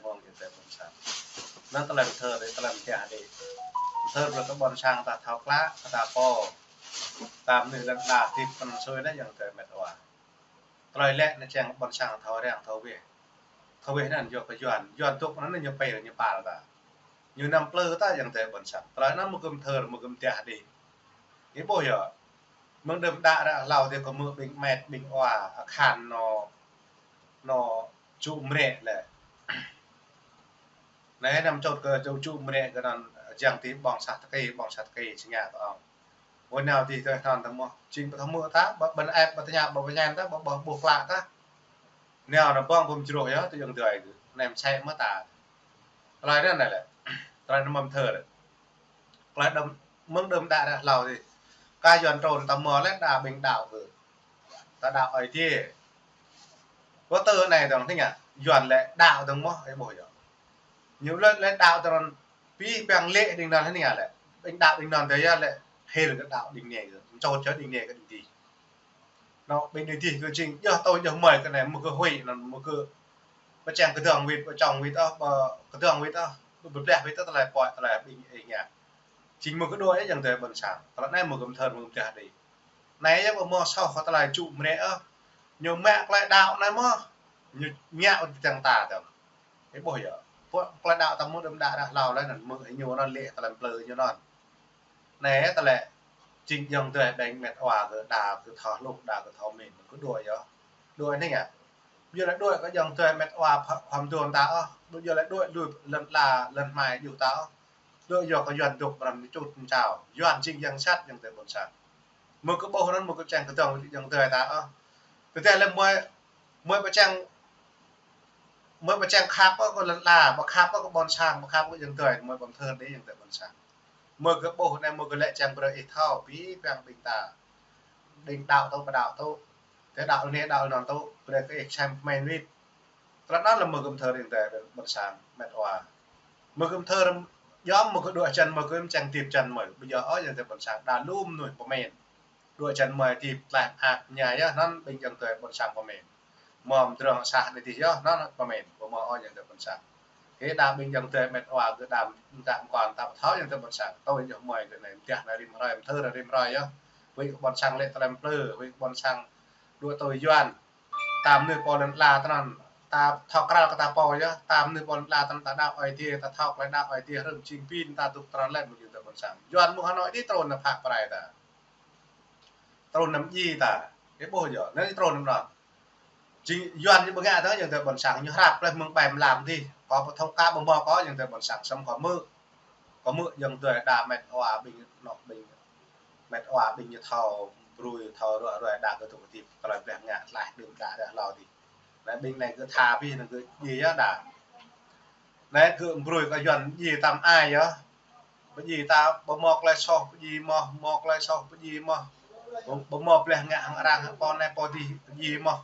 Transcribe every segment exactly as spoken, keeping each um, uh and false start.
mơ̆ng ayŏng adơi ƀôn sang. Anŭn tơlơi mơthơr, tơlơi mơtiah đĭ. Mơthơr brơi kơ ƀôn sang ta thâo klă, ta pô. Ta mơnuih lŏn ala hơdip kơnơ̆ng sui anai ayŏng adơi met wa. Tơlơi lĕ anai čang ƀôn sang thâo răng thâo weh. Thâo weh anŭn yua kơ Yuan, Yuan dŏ anŭn ñu pơyơr ñu păl ta. Ñu năm plư ta ayŏng adơi ƀôn sang. Tơlơi anŭn mơ̆ gơ̆m mơthơr, mơ̆ gơ̆m mơtiah đĭ. Ih ƀuh yơh. Mơ̆ng đưm đă ră hlâo dih kơ mơ̆ ƀing met, ƀing wa, akhan anŭn, anŭn čŭ mrĕ lĕ. Anai năm čŏt kơ čŭ, čŭ mrĕ kơ anŭn jang ti ƀơ̆ng sah tơkê, ƀơ̆ng sah tơkê, sing ngă tơ ong. Ơ nao dih tơ anŭn tơ mơ̆. Jing ƀu thâo mơ̆ ta, ƀu, ƀu ĕp, ƀu tơña, ƀu, ƀu ñan ta, ƀu, ƀu, ƀu klă ta. Nao anŭn ƀơ̆ng ƀu mjrôh yơh, tơ ayŏng adơi kơ. Anai mơsĕ mơ̆ ta. Tơlơi anŭn anai lĕ. Tơlơi anŭn mơ̆ mơthơr. Tơlơi đưm, mơ̆ng đưm đă ră hlâo dih. Kơ Yuan trŭn ta mơ̆ lĕ đa ƀing đaŏ kơ. Ta đaŏ Ơi Adai. Kơ tơ anai dong tơña. Yuan lĕ đaŏ dong mơ̆, ih ƀuh yơh. Ñu lĕ, lĕ đaŏ dong anŭn pĭ păng lĕ đing anŭn tơña lĕ. Ƀing đaŏ đing anŭn tơ yơh lĕ. Hil kơ đaŏ đing anai kơ. Čŏt čŏt đing anai kơ đing dih. Anŭn ƀing đing dih kơ jing, yơh tui yơh mơi kơ anai, mơ̆ kơ huĭ anŭn, mơ̆ kơ pơčang kơdơ̆ng wĭt, pơčang wĭt ôh, pơ-, kơdơ̆ng wĭt ôh, pơblah wĭt ôh, tơlơi pơhiăp, tơlơi ƀing ih ngă. Jing mơ̆ kơ đuaĭ ayŏng adơi ƀôn sang. Tơlơi anai mơ̆ gơ̆m mơthơr, mơ̆ gơ̆m mơtiah đĭ. Anai yơh ƀu mơ̆ soh kơ tơlơi čŭ mrĕ ôh. Ñu mă tơlơi đaŏ anai mơ̆. Ñu ngă wĭt tơ̆ng ta tơ̆ng. Ih ƀuh yơh. Pô tơlơi đaŏ ta mơ̆ đưm đă ră hlâo lĕ anŭn mơ̆ ñu anŭn lĕ tơlơi plư ñu anŭn. Anai tơlơi jing ayŏng adơi ƀing met wa kơ đa kơ thâo hluh, đa kơ thâo mĭn, kơ đuaĭ yơh. Đuaĭ anai ngă. Ƀu djơ̆ lĕ đuaĭ kơ ayŏng adơi met wa pha-, khua mơduôn ta ôh. Ƀu djơ̆ lĕ đuaĭ lui lŏn ala, lŏn hmai djuh ta ôh. Đuaĭ yua kơ Yuan dŏ pran čut mơčao. Yuan jing yang sat ayŏng adơi ƀôn sang. Mơ̆ kơ ƀuh anŭn mơ̆ kơ čang kơdơ̆ng ayŏng adơi ta ôh. Tơdah lĕ mơi, mơi pơčang, mơi pơčang khăp ôh kơ lŏn ala, ƀu khăp ôh kơ ƀôn sang, ƀu khăp ôh kơ ayŏng adơi, mơi ƀu mơthơr đĭ ayŏng adơi ƀôn sang. Mơ̆ kơ ƀuh anai mơ̆ kơ lĕ čang brơi ih thâo, pĭ păng ƀing ta. Đing đaŏ tŭ, ƀu đaŏ tŭ. Tơ đaŏ anai, đaŏ anŭn tŭ, brơi kơ ih sem pơmĭn wĭt. Tơlơi anŭn lĕ mơ̆ gơ̆m mơthơr ayŏng adơi ƀôn sang, met wa. Mơ̆ gơ̆m mơthơr, yom mơ̆ kơ đuaĭ čan mơ̆ kơ čang hơdip čan mơ̆. Ƀu djơ̆ ôh ayŏng adơi ƀôn sang, đa lu mơnuih pơmĭn. Đuaĭ čan mơi hơdip tlaih mơak mơñai yơh, anŭn ƀing ayŏng adơi ƀôn sang pơmĭn. Mơ̆ mơdrŏng sah anai dih yơh, anŭn pơmĭn. Ƀu mơ̆ ôh ayŏng adơi ƀôn sang. Hĭ đa ƀing ayŏng adơi met wa kơ đa mơta mơkŏn ta ƀu thâo ayŏng adơi ƀôn sang. Tui yơh mơi kơ anai, mơtiah anai rĭm hrơi, mơthơr anai rĭm hrơi yơh. Huĭ kơ ƀôn sang lĕ tơlơi plư, huĭ kơ ƀôn sang đuaĭ tui Yuan. Ta mơnuih pô lŏn ala tơnăn, ta thâo krăn kơ ta pô yơh, ta mơnuih pô lŏn ala tơnăn ta đaŏ Ơi Adai, ta thâo tơlơi đaŏ Ơi Adai, hrŏm jing pin ta dŏ tơnăn lĕ mơ̆ ayŏng adơi ƀôn sang. Yuan mơ̆ Hà Nội dih trŭn anŭn phă pơrai ta. Trŭn anŭn djai ta. Ih ƀuh yơh, anai trŭn anŭn. Jing Yuan ñu ƀu ngă tơ ayŏng adơi ƀôn sang, ñu hrăp lĕ mơ̆ng ƀai mlam dih. Kâo ƀu thâo kơ ƀu mơ̆ kâo ayŏng adơi ƀôn sang, săm kâo mơ̆. Kâo mơ̆ ayŏng adơi đa met wa ƀing anŭn ƀing. Met wa ƀing ñu thâo brơi, thâo ruai ruai đa kơ tŭ kơ hơdip, tơlơi pleh ngă tlaih đưm đă ră hlâo dih. Anai ƀing anai kơ tha pĭ anŭn kơ djai yơh đa. Anai kơ brơi kơ Yuan djai tam ai yơh. Pơdjai ta ƀu mơ̆ tơlơi soh, pơdjai mơ̆, mơ̆ tơlơi soh, pơdjai mơ̆. Ƀu, ƀu mơ̆ pleh ngă hăng arăng, hăng pô anai pô dih, pơdjai mơ̆.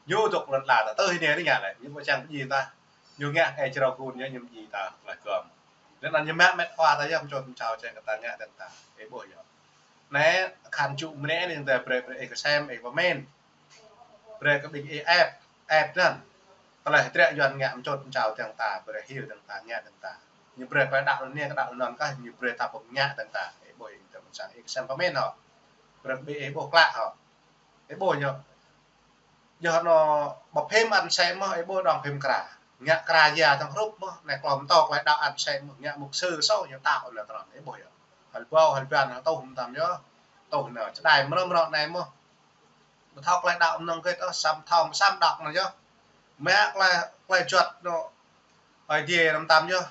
Ñu dŏ lŏn ala ta, tơ hĭ anai ngă lĕ, ñu ƀu čang pơdjai ta. Ñu ngă ai črâo kun yơh, ñu pơdjai ta, tơlơi gơ̆m. Lĕ anŭn ñu mă met wa ta yơh, mơčut mơčao čang kơ ta ngă tơ̆ng ta. Ih ƀuh yơh. Anai, akhan čŭ mơnĕ anai, tơdah brơi, brơi ih kơsem, ih pơmĭn. Brơi kơ ƀing ih ĕp, ĕp anŭn. Tơlơi hơdră Yuan ngă mơčut mơčao tơ̆ng ta, brơi hil tơ̆ng ta, ngă tơ̆ng ta. Ñu brơi kơ đaŏ anai, kơ đaŏ anŭn kah, ñu brơi ta pơm ngă tơ̆ng ta. Ih ƀuh ih tơ̆ng ƀôn sang, ih kơsem pơmĭn hŏ. Brơi kơ ƀing ih ƀuh klă hŏ. Ih ƀuh ñu. Yơh anŭn ƀu phim ăn sem mơ̆, ih ƀuh dong phim kra. Ngă kra ya tơ̆ng hrup mơ̆, anai klom tŏ tơlơi đaŏ ăn sem mơ̆, ngă mục sư sô ñu đaŏ anŭn tơnăn, ih ƀuh yơh. Hal ƀâo, hal ƀan, hal tuh mơtam yơh. Tuh anŭn, čơđai mơnơ̆ng mơnơ̆ng anai mơ̆. Ƀu thâo tơlơi đaŏ mơnơ̆ng kơ ih ôh, săm thâo, săm đaŏ anŭn yơh. Mă tơlơi, tơlơi juăt anŭn, Ơi Adai anŭn mơtam yơh.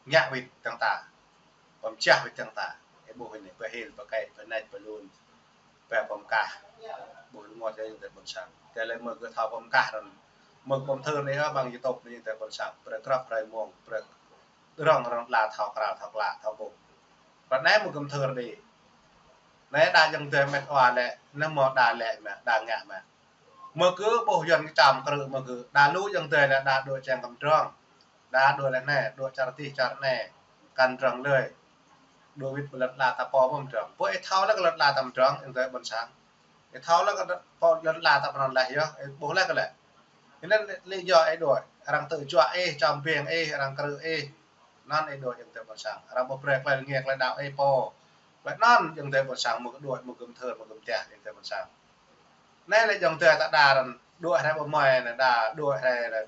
Ngă wĭt tơ̆ng ta. Pơm čah wĭt tơ̆ng ta. Ih ƀuh anai, pơhil, pơkĕ, pơnĕč, pơlun. Pơm pơkah. Ƀuh lu ngŏt yơh ayŏng adơi ƀôn sang. Tơlơi mơ̆ kơ thâo pơm kah anŭn. Mơ̆ kơ pơm thơr anai yơh ƀing YouTube anai ayŏng adơi ƀôn sang. Brơi krăp hrơi mông. Brơi rŏng rŏng la thâo krăn, thâo klă, thâo ƀuh. Ră anai mơ̆ gơ̆m thơr đĭ. Anai đa ayŏng adơi met wa lĕ, anai mơ̆ đa lĕ mă, đa ngă mă. Mơ̆ kơ ƀuh Yuan kơ čăm krư̆ mơ̆ kơ, đa lu ayŏng adơi lĕ đa đuaĭ čang kơ mơdrŏng. Đa đuaĭ lĕ anai, đuaĭ čar dih čar anai. Kăn mơdrŏng lơi. Đuaĭ wĭt pơ lŏn ala ta pô mơ̆ mơdrŏng. Pô ih thâo lĕ kơ lŏn ala ta mơdrŏng, ayŏng adơi ƀôn sang. Ih thâo lĕ kơ pô lŏn ala ta pơnăn leh yơh, ih ƀuh lĕ kơ lĕ. Anai lĕ, lĕ yua ih đuaĭ. Arăng tơjuă ih, čăm ƀing ih, arăng krư̆ ih. Anŭn ih đuaĭ ayŏng adơi ƀôn sang. Arăng ƀu brơi tơlơi rơngiă tơlơi đaŏ ih pô. Tơlơi anŭn ayŏng adơi ƀôn sang, mơ̆ kơ đuaĭ, mơ̆ kơ mơthơr, mơ̆ kơ mơtiah ayŏng adơi ƀôn sang. Anai lĕ ayŏng adơi ta đa răn, đuaĭ hrơi ƀu mơi anai đa, đuaĭ hrơi răn.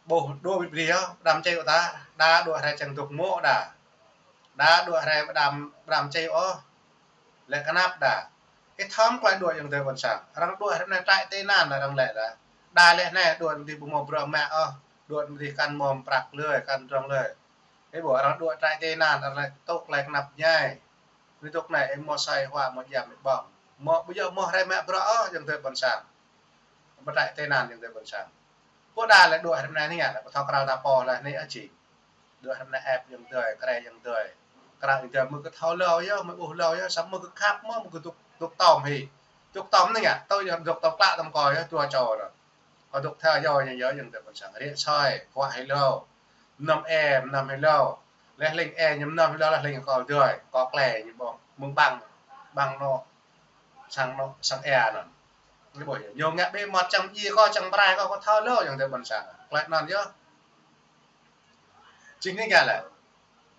Ƀuh đuaĭ bĭt bri yơh, pơđăm čeo ta, đa đuaĭ hrơi čang dŏ mŏ đa. Đa đuaĭ hrơi pơđăm, pơđăm čeo ôh. Lĕ kơnăp đa. Ih thâo mơ̆ tơlơi đuaĭ ayŏng adơi ƀôn sang. Arăng đuaĭ hrơi anai trại tị nạn arăng lĕ đa. Đa lĕ anai đuaĭ mơ̆ng dih ƀu mâo bruă mă ôh. Đuaĭ mơ̆ng dih kăn mơ̆ prăk lơi, kăn drŏng lơi. Ih ƀuh arăng đuaĭ trại tị nạn arăng lĕ tŭk tơlơi kơnăp ñai. Anai tŭk anai ih mơ̆ sai hua mơ̆ djam ih ƀơ̆ng. Mơ̆ ƀu djơ̆ mơ̆ hrơi mă bruă ôh ayŏng adơi ƀôn sang. Ƀu trại tị nạn ayŏng adơi ƀôn sang. Pô đa lĕ đuaĭ hrơi anai anai ngă, lĕ pơthâo krao ta pô lĕ anai či. Đuaĭ hrơi anai ĕp ayŏng adơi, krĕ ayŏng adơi. Krao ayŏng adơi mơ̆ kơ thâo hlâo yơh, mơ̆ ƀuh hlâo yơh, samơ̆ mơ̆ kơ khăp mơ̆, mơ̆ kơ dŏ, dŏ tŏm hĭ. Dŏ tŏm anai ngă, tui yơh dŏ tŏm klă tŏm kơ yơh, dua čô anŭn. Kơ dŏ thâo yơh, yơh, yơh, ayŏng adơi ƀôn sang. Rĕ soi, huă hĭ hlâo. Mơnăm ê, mơnăm hĭ hlâo. Leh hling ê, ñu mơnăm hĭ hlâo, leh hling kơ adơi. Kơ klĕ ñu ƀơ̆ng, mơ̆ng ƀăng, ƀăng anŏ. Sang anŏ, sang ê anŭn. Ih ƀuh yơh, ñu ngă bĕ mơ̆t čang djai kơ, čang prai kơ, kơ thâo hlâo ayŏng adơi ƀôn sang. Tơlơi anŭn yơh. Jing anai ngă lĕ.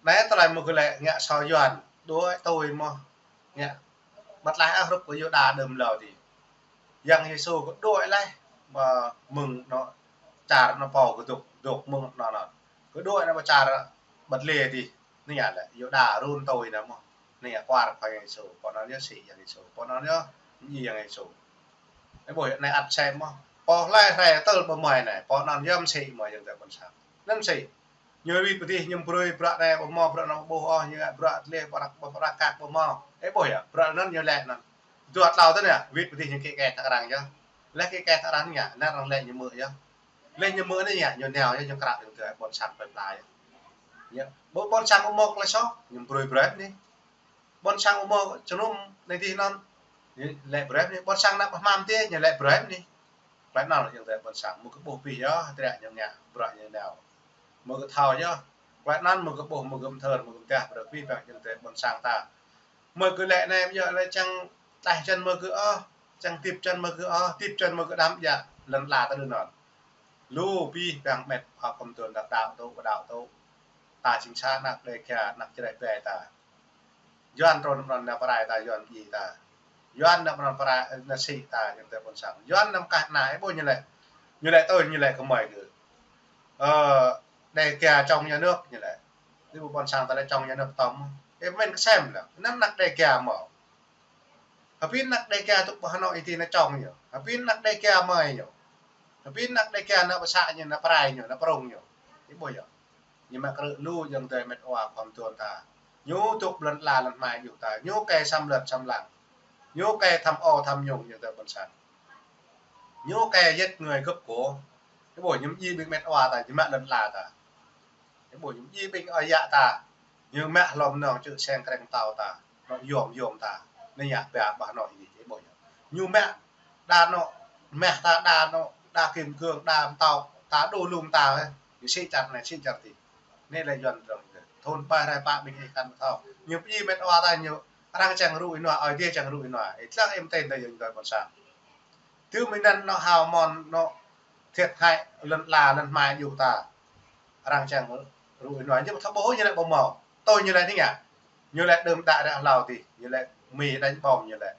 Anai tơlơi mơ̆ kơ lĕ ngă sa Yuan, đuaĭ tui mơ̆. Ngă. Mơ̆t laih ah hrup kơ Yuđa đưm hlâo dih. Yang Yêsu kơ đuaĭ laih, mơ̆ mơ̆ng anŏ čar anŏ pô kơ dŏ, dŏ mơ̆ng anŏ anŭn. Kơ đuaĭ anŏ pơ čar Betlehem dih. Anai ngă lĕ, Yuđa run tui anŭn mơ̆. Anai ngă kuar kơ Yang Yêsu, pô anŭn yơh sĭ Yang Yêsu, pô anŭn yơh mơñi Yang Yêsu. Ih ƀuh yơh, anai ăt sem mơ̆. Pô hlơi hrơi tơl ƀu mơi anai, pô anŭn yơh mơsĭ mơi ayŏng adơi ƀôn sang. Anŭn mơsĭ. Ñu wĭt pơ dih ñu brơi bruă anai ƀu mâo, bruă anŭn ƀu ƀuh ôh, ñu bruă tơleh, bruă, bruă kăk ƀu mâo. Ih ƀuh yơh, bruă anŭn ñu lĕ anŭn. Dua tlâo tơl anai, wĭt pơ dih ñu kĕ kĕ tơ arăng yơh. Leh kĕ kĕ tơ arăng ngă, anŭn arăng lĕ ñu hmư̆ yơh. Leh ñu hmư̆ anai ngă, ñu nao yơh, ñu krăp ayŏng adơi ƀôn sang plơi pla yơh. Ñu, ƀôn, ƀôn sang ƀu mâo tơlơi soh, ñu brơi brơi anai. Ƀôn sang ƀu mâo jơnum anai dih anŭn. Ñu lĕ brơi anai, ƀôn sang ană pơhmam dih, ñu lĕ brơi anai. Tơlơi anŭn ayŏng adơi ƀôn sang, mơ̆ kơ ƀuh pih yơh, hơdră ñu ngă, bruă ñu nao. Mơ̆ kơ thâo yơh, tơlơi anŭn mơ̆ kơ ƀuh, mơ̆ kơ mơthơr, mơ̆ kơ mơtiah, brơi pih ƀing ayŏng adơi ƀôn sang ta. Mơ̆ kơ lĕ anai, yơh lĕ čang tlaih čan mơ̆ kơ ôh, čang tip čan mơ̆ kơ ôh, tip čan mơ̆ kơ đăm djă, lŏn ala ta đưm anŭn. Lu pih ƀing met wa khŏm tơl đaŏ, đaŏ tŭ, đaŏ tŭ. Ta jing sa ană Dêga, ană Jrai ƀe ta. Yuan trŭn anŭn nao pơrai ta, Yuan djai ta. Yuan nao anŭn pơrai, nao sĭ ta, ayŏng adơi ƀôn sang. Yuan nao kah anai, ih ƀuh ñu lĕ. Ñu lĕ tui, ñu lĕ kơmơi kơ. Ơ, Dêga chống nhà nước ñu lĕ. Ih ƀuh ƀôn sang ta lĕ chống nhà nước tŏm. Ih mĭn kơsem lĕ. Anŭn ană Dêga mơ̆. Hơbĭn ană Dêga tŭk ƀơi Hà Nội ih ti nao chống ñu. Hơbĭn ană Dêga mơi ñu. Hơbĭn ană Dêga nao pơsă ñu, nao pơrai ñu, nao prŏng ñu. Ih ƀuh yơh. Ñu mă krư̆ lu ayŏng adơi met wa khŏm tơl ta. Ñu dŏ ƀơi lŏn ala lŏn hmai djuh ta. Ñu kơ xâm lược xâm lăng. Ñu kơ tham ô tham nhũng ayŏng adơi ƀôn sang. Ñu kơ giết người cướp của. Ih ƀuh ñu djai ƀing met wa ta, ñu mă lŏn ala ta. Ih ƀuh ñu djai ƀing ơi yă ta. Ñu mă hlô mơnơ̆ng čư̆ seng kreng pơtâo ta. Anŏ yôm yôm ta. Anai ngă ƀa ƀah anŏ ih ƀuh ñu. Ñu mă đa anŏ mah ta, đa anŏ, đa kim cương, đa pơtâo ta, đu lum ta, ơ. Ñu sĭ čar anai, sĭ čar dih. Anai lĕ Yuan drŏng. Thŭn ƀai rai pă ƀing ih kăn pơtâo. Ñu pơdjai met wa ta ñu, arăng čang rŭ ih nua, Ơi Adai čang rŭ ih nua. Ih tlang ih mơtĕn ta ayŏng adơi ƀôn sang. Tơl mơ̆ng anŭn anŏ hao mơ̆n anŏ thiệt hại lŏn ala lŏn hmai djuh ta. Arăng čang rŭ ih nua, ñu ƀu thâo ƀuh ñu lĕ ƀu mâo. Tui ñu lĕ anai ngă. Ñu lĕ đưm đă ră hlâo dih, ñu lĕ mì đánh bom ñu lĕ.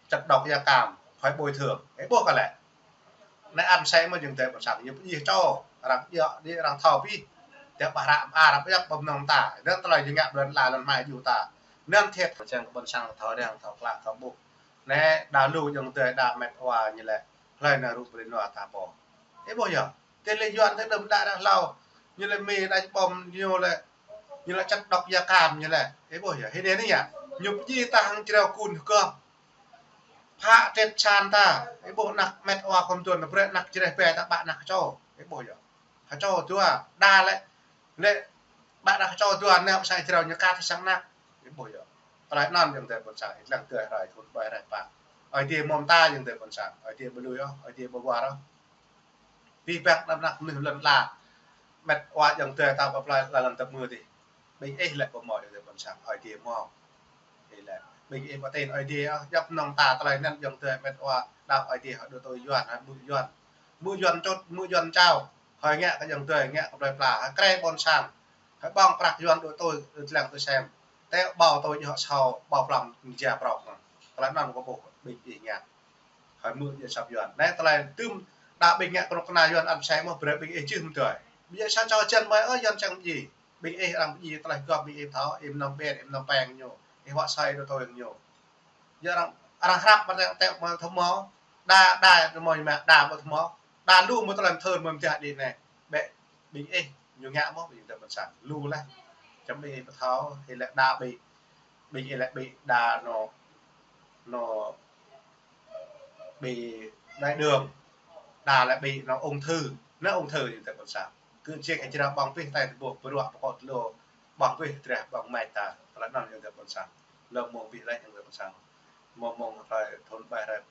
Chất độc da cam, phải bồi thường. Ih ƀuh kơ lĕ. Anai ăn sai mơ̆ ayŏng adơi ƀôn sang, ñu pơdjai čô, arăng djơ̆, dih arăng thâo pih. Djơ̆ ƀah ră, arăng djơ̆ ƀơ̆ng mơnơ̆ng ta. Anŭn tơlơi ñu ngă lŏn ala lŏn hmai djuh ta. Anŭn thiệt, čang ƀôn sang thâo răng, thâo klă, thâo ƀuh. Anai đa lu ayŏng adơi đa met wa ñu lĕ. Hlơi nao rŭ brơi nua ta pô. Ih ƀuh yơh. Tơl lĕ Yuan tơl đưm đă ră hlâo. Ñu lĕ mì đánh bom ñu lĕ. Ñu lĕ chất độc da cam ñu lĕ. Ih ƀuh yơh. Hĭ anai anai ngă. Ñu pơdjai ta hăng jrao kun hơgŏp. Phă tret san ta. Ih ƀuh ană met wa khŏm tơl, brơi ană Jrai ƀe ta ƀă ană kơčô. Ih ƀuh yơh. Kơčô dua. Đa lĕ. Lĕ ƀă ană kơčô dua nao pơ sang jrao ñu kat sang ană. Ih ƀuh yơh. Tơlơi anŭn ayŏng adơi ƀôn sang, ih lăng tơl rai thŭn ƀai rai pă. Ơi Adai mơ̆n ta ayŏng adơi ƀôn sang. Ơi Adai ƀu lui ôh, Ơi Adai ƀu war ôh. Pih ƀing ană mơnuih lŏn ala. Met wa ayŏng adơi ta pơplai lŏn tơmư̆ dih. Ƀing ih lĕ ƀu mâo ayŏng adơi ƀôn sang, Ơi Adai mâo. Ih lĕ. Ƀing ih pơtĭn Ơi Adai ôh, djŏp mơnơ̆ng ta tơlơi anŭn ayŏng adơi met wa. Đaŏ Ơi Adai hơđu tui Yuan, hă ƀu Yuan. Ƀu Yuan čut, ƀu Yuan čao. Hơi ngă kơ ayŏng adơi, ngă kơ plơi pla, hơi krĕ ƀôn sang. Hơi ƀơ̆ng prăk Yuan đuaĭ tui, đuaĭ lăng tui sem. Tơl ƀâo tui ñu hŏ sâo, ƀâo plăm ñu jia prŏk. Tơlơi anŭn kâo ƀuh ƀing ih ngă. Hơi mơ̆ djơ̆ asăp Yuan. Anai tơlơi tơm đa ƀing ngă kơnuk kơna Yuan ăn sai mơ̆ brơi ƀing ih čih mơ̆ tui. Ƀing ih sa čô čen mơi ơ Yuan čang ƀing ih. Ƀing ih arăng ƀing ih tơlơi gŏp ƀing ih thâo, ih mơnơ̆ng ƀĕn, ih mơnơ̆ng pĕng ñu. Ih wă sai đuaĭ tui ñu. Yua arăng, arăng hrăp mă teo, teo mă thâo mơ̆. Đa, đa, mă mă, đa mă thâo mơ̆. Đa lu mă tơlơi mơthơr mă mơdah đĭ anai. Bĕ, ƀing ih, ñu ngă mơ̆, ƀing ta ƀôn sang. Lu laih. Čăm ƀing ih pơthâo, ih lĕ đa ƀing. Ƀing ih lĕ ƀing đa nô, nô, ƀing đai đường. Đa lĕ ƀing nô ung thư. Nô ung thư ƀing ta ƀôn sang. Kơ jing ih jrah ƀơ̆ng pih tai tơƀuh pơruă pơkŏ tơlô. Ƀơ̆ng pih drah ƀơ̆ng mai ta. Tơlơi anŭn ƀing ta ƀôn sang. Lơ̆m mông ƀing ih lĕ ƀing ta ƀôn sang. Mơ̆ng mông hrơi thun ƀai hrơi,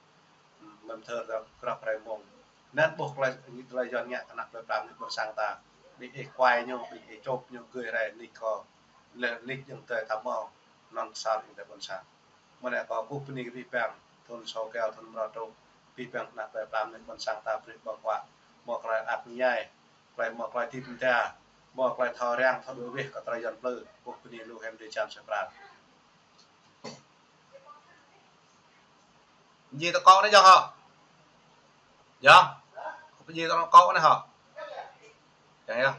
mơ̆ng thơ răng krăp hrơi mông. Anŭn ƀuh tơlơi, tơlơi Yuan ngă kơ ană plơi pla ƀing ih ƀôn sang ta. Ƀing ih kuai ñu, ƀing ih čŏp ñu gơ̆ hrơi nik kơ. Lĕ nik ayŏng adơi ta mơ̆, anŭn sar ƀing ta ƀôn sang. Mơ̆ anai kâo kơkuh bơni kơ abih bang, thun sô keo, thun mrô trŭk, abih bang ană plơi pla ƀing ih ƀôn sang ta brơi ƀơ̆ng huă. Mơ̆ tơlơi ăt ñai, tơlơi mơ̆ tơlơi tip mơda, mơ̆ tơlơi thâo răng, thâo đuaĭ weh kơ tơlơi Yuan plư, kơkuh bơni lu hem dêh čan sơpran. Ji tơ kâo anai yơh hă? Yơh. Ji tơ kâo anai hă? Yơh, yơh.